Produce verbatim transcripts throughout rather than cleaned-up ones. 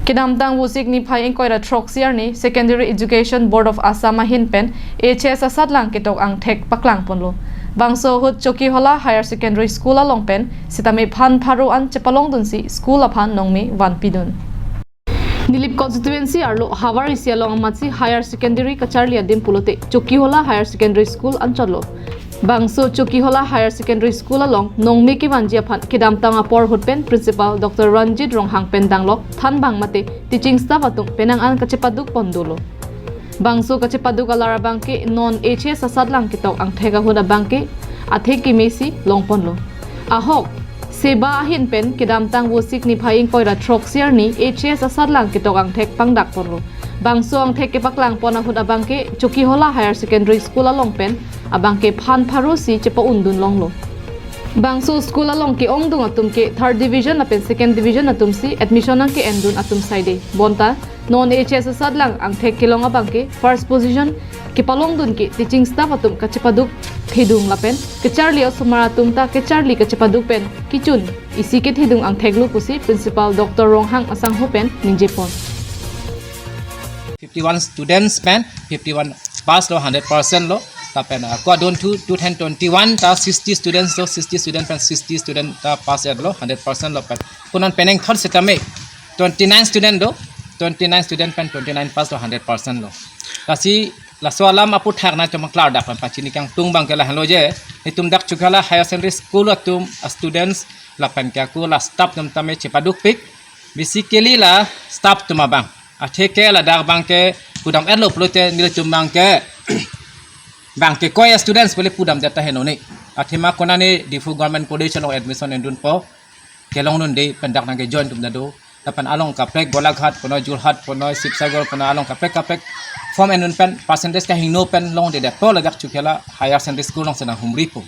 Kedamtang Vosik niphai ingkoi ra throksi arni Secondary Education Board of Assam ahin pen H S asatlang ketok angthek paklang ponlo. Bangso ahut Chokihola Higher Secondary School along pen sitame phan pharo an chepalongdunsi school aphan nongme vanpidun. Nilip constituency arlo havar isi along amatsi higher secondary kacharli adim pulote Chokihola Higher Secondary School anchotlo. Bangso Chokihola Higher Secondary School along nongme kevanji aphan kedamtang apor ahut pen Principal Doctor Ranjit Ronghang pen danglok thanbang mate teaching staff atum penang an kachepaduk pon dolo. Bangso kachepaduk alar abangke non H S asatlang ketok angthek ahut abangke athe kemesi longponlo. Ahok, SEBA ahin pen kedamtang Vosik niphai ingkoi ra throksi arni H S asatlang ketok angthek pangdak ponlo. Bangso angthek kepaklang pon ahut abangke Chokihola Higher Secondary School along pen abangke phan pharo si chepa-undun longlo. Bangso school along ke-ongdung atum ke third division lapen second division atum si admission nangke-endun atum saide. Bonta non H S asatlang angthek kelong abangke first position kepalongdun ke teaching staff atum kachepaduk thedung lapen kacharli osomar atum ta kacharli kachepaduk pen kechun isi kethedung angtheklo pusi Principal Doctor Ronghang asangho pen ningje pon. fifty-one students pen fifty-one pass lo, hundred percent lo. Lapen uh, kua don tu two thousand twenty-one ta sixty students lo, sixty student pen sixty student ta pass lo, hundred percent lo pen. Kunan penang third setame twenty-nine student do, twenty-nine student pen twenty-nine pass lo, hundred percent lo. Lasi laso alam aputhak na cuma klardak pen pachini kangtung abangke lahenlo je, netum dak Chokihola Higher Secondary School atum a students lapen ke aku la staff atum tame chepadukpik. Basically la staff atum abang. Atheke ladak abangke pudam-etlo pulote nelitum abangke abangke koi students pule pudamdet ta henlo ne. Athema konane Diphu Government College along admission endunpo. Kelongdunde pen dak nangkejoin atum ta do. Lapen along kaprek Golaghat punoi, Jorhat punoi, Sibsagar punoi, along kaprek kaprek form endun pen percentage kahingno pen longdedetpo ladak Chokihola Higher Secondary School along si nanghumripo.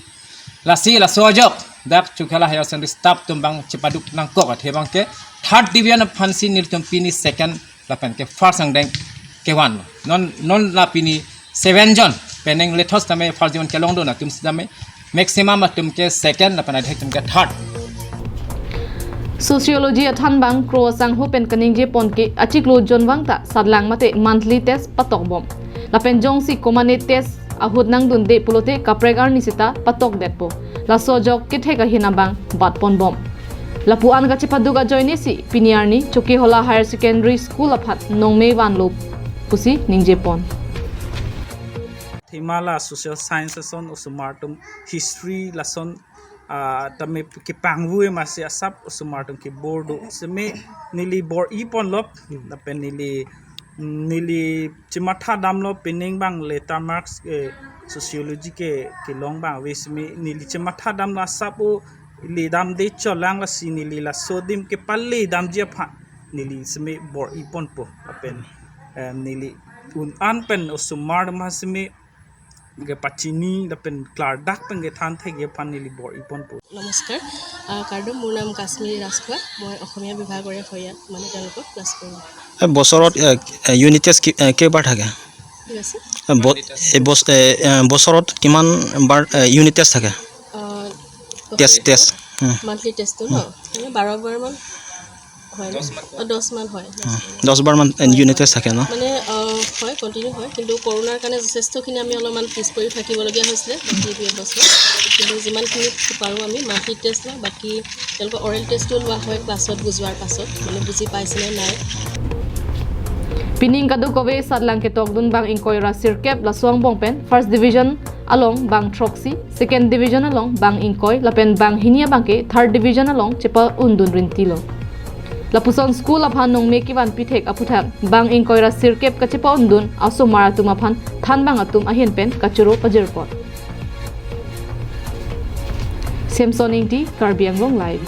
Lasi laso ajok dak Chokihola Higher Secondary staff atum abang chepaduk nangkok athe abangke third division aphansi nelitum pini second lapen ke first angdeng kevan. Non non la pini seven jon penang lethos tame first division kelongdun atum sitame maximum atum ke second lapen adhek atum ke third. Sociology athanbang Kro asangho pen kaningje pon ke achiklo jonvang ta satlang mate monthly test patokbom. Lapen jongsi komane test ahut nangdunde pulote kaprek arni sita patokdetpo. Laso ajok kethek ahin abang batponbom. Lapu-an kachepaduk ajoinesi pini arni Chokihola Higher Secondary School aphan nongme vanlo pusi ningje pon. Thema la social science ason, osomar atum history lason ah, tame kepangvui masi asap osomar atum kebor do. Seme neli bor-i ponlo lapen neli neli chematha damlo penang abang letter marks eh, sociology ke kelong abang ave seme neli chematha damlo asap o ledamde cholang lasi neli laso adim kepale damji aphan neli seme bor-i ponpo lapen eh, neli un-an pen osomar atum seme kepachini lapen klardak pen kethan thekji aphan neli bor-i ponpo. নমস্কাৰ। আহ, কাৰ্ডম, মোৰ নাম কাশ্মীৰী ৰাজখোৱা। মই অসমীয়া বিভাগৰে হয় ইয়াত, মানে তেওঁলোকক ক্লাছ কৰোঁ। এই বছৰত ইউনিট টেষ্ট কেইবাৰ থাকে? ঠিক আছে। এই ব- এই বছ- এই, এ, বছৰত কিমান বাৰ ইউনিট টেষ্ট থাকে? আহ, টেষ্ট টেষ্ট মান্থলি টেষ্টটো ন, মানে বাৰ বাৰমান হয় ন? অ, দহ মান হয়। দহ বাৰমান ইউনিট টেষ্ট থাকে ন? মানে আহ, হয়, কণ্টিনিউ হয়, কিন্তু কৰোণাৰ কাৰণে যথেষ্টখিনি আমি অলপমান পিছ পৰি থাকিবলগীয়া হৈছিলে বাকী দুই এবছৰ। কিন্তু যিমানখিনি পাৰোঁ আমি মান্থলি টেষ্ট লওঁ, বাকী তেওঁলোকৰ অৰেল টেষ্টো লোৱা হয় ক্লাছত বুজোৱাৰ পাছত, মানে বুজি পাইছেনে নাই। Pining kadokave satlang ketokdun bang ingkoi ra sirkep laso angbong pen first division along bang throksi, second division along bang ingkoi lapen bang hini abangke third division along chepa-undun rintilo. Lapuson school aphan nongme kevanpi thek aputhak bang ingkoi ra sirkep kachepa-undun asomar atum aphan thanbang atum ahin pen kachoro pajirpon. Samson Ingti, Karbi Anglong Live.